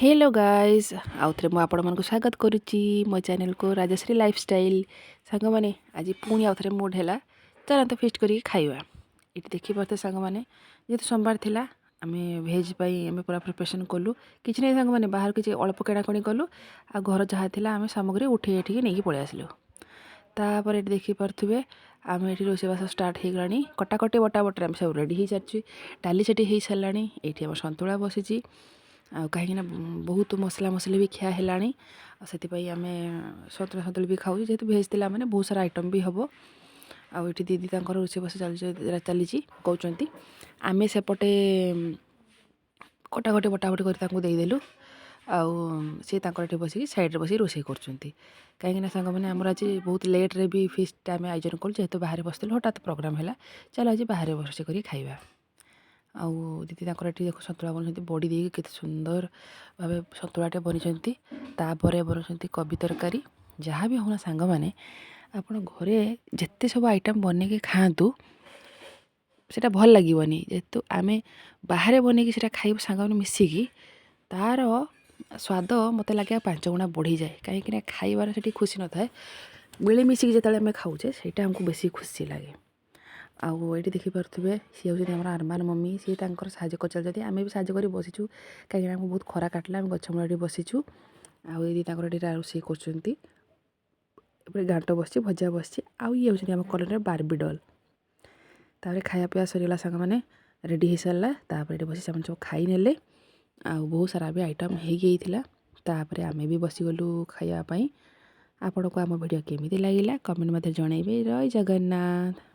Hello guys, ଆଉଥରେ ମୁଁ ଆପଣମାନଙ୍କୁ ସ୍ୱାଗତ କରୁଛି ମୋ ଚ୍ୟାନେଲକୁ, ରାଜଶ୍ରୀ ଲାଇଫଷ୍ଟାଇଲ୍। ସାଙ୍ଗମାନେ, ଆଜି ପୁଣି ଆଉଥରେ ମୁଡ୍ ହେଲା, ଚାଲନ୍ତୁ ଫିଷ୍ଟ କରିକି ଖାଇବା। ଏଠି ଦେଖିପାରୁଥିବେ ସାଙ୍ଗମାନେ, ଯେହେତୁ ସୋମବାର ଥିଲା, ଆମେ ଭେଜ୍ ପାଇଁ ଆମେ ପୁରା ପ୍ରିପାରେସନ୍ କଲୁ। କିଛି ନାହିଁ ସାଙ୍ଗମାନେ, ବାହାରୁ କିଛି ଅଳ୍ପ କିଣାକିଣି କଲୁ ଆଉ ଘର ଯାହା ଥିଲା ଆମେ ସାମଗ୍ରୀ ଉଠେଇ ଏଠିକି ନେଇକି ପଳେଇ ଆସିଲୁ। ତାପରେ ଏଠି ଦେଖିପାରୁଥିବେ, ଆମେ ଏଠି ରୋଷେଇବାସ ଷ୍ଟାର୍ଟ ହେଇଗଲାଣି। କଟାକଟି ବଟାବଟିରେ ଆମେ ସବୁ ରେଡ଼ି ହେଇସାରିଛୁ। ଡାଲି ସେଠି ହେଇସାରିଲାଣି, ଏଇଠି ଆମର ସନ୍ତୁଳା ବସିଛି। ଆଉ କାହିଁକିନା ବହୁତ ମସଲା ମସଲି ବି ଖିଆ ହେଲାଣି, ଆଉ ସେଥିପାଇଁ ଆମେ ସନ୍ତୁଳା ସନ୍ତୁଳି ବି ଖାଉଛୁ। ଯେହେତୁ ଭେଜ୍ ଥିଲା ମାନେ ବହୁତ ସାରା ଆଇଟମ୍ ବି ହେବ। ଆଉ ଏଠି ଦିଦି ତାଙ୍କର ରୋଷେଇବାସ ଚାଲିଛି ଚାଲିଛି କହୁଛନ୍ତି। ଆମେ ସେପଟେ କଟାକଟି ବଟାବଟି କରି ତାଙ୍କୁ ଦେଇଦେଲୁ ଆଉ ସିଏ ତାଙ୍କର ଏଠି ବସିକି ସାଇଡ଼୍ରେ ବସିକି ରୋଷେଇ କରୁଛନ୍ତି। କାହିଁକିନା ସାଙ୍ଗମାନେ, ଆମର ଆଜି ବହୁତ ଲେଟ୍ରେ ବି ଫିଷ୍ଟଟା ଆମେ ଆୟୋଜନ କଲୁ। ଯେହେତୁ ବାହାରେ ବସିଥିଲୁ, ହଠାତ୍ ପ୍ରୋଗ୍ରାମ୍ ହେଲା, ଚାଲ ଆଜି ବାହାରେ ରୋଷେଇ କରିକି ଖାଇବା। ଆଉ ଦିଦି ତାଙ୍କର ଏଠି ଦେଖ ସନ୍ତୁଳା ବନାଉଛନ୍ତି। ବଡ଼ି ଦେଇକି କେତେ ସୁନ୍ଦର ଭାବେ ସନ୍ତୁଳାଟେ ବନେଇଛନ୍ତି। ତାପରେ ବନାଉଛନ୍ତି କୋବି ତରକାରୀ। ଯାହା ବି ହଉନା ସାଙ୍ଗମାନେ, ଆପଣ ଘରେ ଯେତେ ସବୁ ଆଇଟମ୍ ବନେଇକି ଖାଆନ୍ତୁ, ସେଇଟା ଭଲ ଲାଗିବନି। ଯେହେତୁ ଆମେ ବାହାରେ ବନେଇକି ସେଇଟା ଖାଇବୁ ସାଙ୍ଗମାନେ ମିଶିକି, ତା'ର ସ୍ୱାଦ ମୋତେ ଲାଗେ ଆଉ 5 ଗୁଣା ବଢ଼ିଯାଏ। କାହିଁକିନା ଖାଇବାର ସେଠି ଖୁସି ନଥାଏ, ମିଳିମିଶିକି ଯେତେବେଳେ ଆମେ ଖାଉଛେ, ସେଇଟା ଆମକୁ ବେଶୀ ଖୁସି ଲାଗେ। ଆଉ ଏଇଠି ଦେଖିପାରୁଥିବେ, ସିଏ ହେଉଛନ୍ତି ଆମର ଆରମାନ ମମି। ସିଏ ତାଙ୍କର ସାହାଯ୍ୟ କରିଚାଲିଛନ୍ତି, ଆମେ ବି ସାହାଯ୍ୟ କରି ବସିଛୁ। କାହିଁକିନା ଆମକୁ ବହୁତ ଖରା କାଟିଲା, ଆମେ ଗଛ ମୂଳରେ ବସିଛୁ। ଆଉ ଏଇଠି ତାଙ୍କର ଏଠି ରୋଷେଇ କରୁଛନ୍ତି। ଏପଟେ ଘାଣ୍ଟ ବସିଛି, ଭଜା ବସିଛି। ଆଉ ଇଏ ହେଉଛନ୍ତି ଆମ କଲୋନୀର ବାର୍ବି ଡଲ୍। ତାପରେ ଖାଇବା ପିଇବା ସରିଗଲା ସାଙ୍ଗମାନେ, ରେଡ଼ି ହେଇସାରିଲା। ତାପରେ ଏଠି ବସି ସେମାନେ ସବୁ ଖାଇନେଲେ ଆଉ ବହୁତ ସାରା ବି ଆଇଟମ୍ ହେଇଯାଇଥିଲା। ତାପରେ ଆମେ ବି ବସିଗଲୁ ଖାଇବା ପାଇଁ। ଆପଣଙ୍କୁ ଆମ ଭିଡ଼ିଓ କେମିତି ଲାଗିଲା, କମେଣ୍ଟ ମଧ୍ୟ ଜଣାଇବେ। ଜୟ ଜଗନ୍ନାଥ।